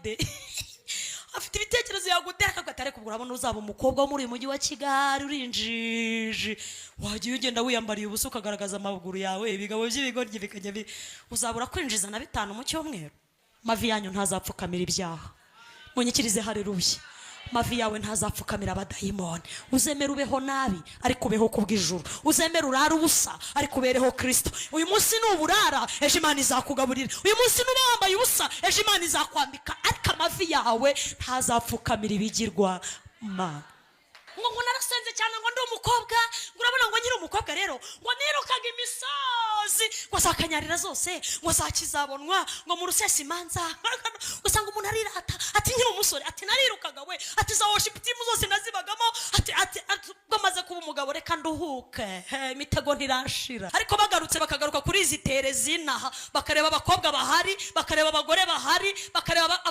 idée, afite ibitekerezo yagutera, akavuga ati: "Ariko ubwo urabona uzaba umukobwa wo muri uyu mujyi wa Kigali, uri injiji, wagiye ugenda wiyambariye ubusa, ukagaragaza amaguru yawe, ibigabo by'ibigoryi bikajya uzabura kwinjiza na 5 mu cyumweru?" Mavi yanyu ntazapfukamira ibyaha. Munyikirize hareruye. Mavi yawe ntazapfukamira abadayimoni. Uzemere ubeho nabi, ariko ubeho kubw'ijuru. Uzemere urare ubusa, ariko ubereho Kirisito. Uyu munsi ni uburara, ejo Imana izakugaburira. Uyu munsi nuba wambaye ubusa, ejo Imana izakwambika. Ariko amavi yawe ntazapfukamira ibigirwa mana. Ngo narasenze cyane, ngo ndi umukobwa, ngo urabona ngo nkiri umukobwa rero, ngo nirukaga imisozi, ngo zakanyarira zose, ngo zakizabonwa, ngo mu rusesa imanza. Usanga umuntu arirata, ati: "Nkiri umusore," ati, "narirukaga we," ati, "za worship team zose nazibagamo," ati: "Ubwo maze kuba umugabo, reka nduhuke." He, imitego ntirashira. Ariko bagarutse, bakagaruka kuri izi tere zinaha, bakareba abakobwa bahari, bakareba abagore bahari, bakareba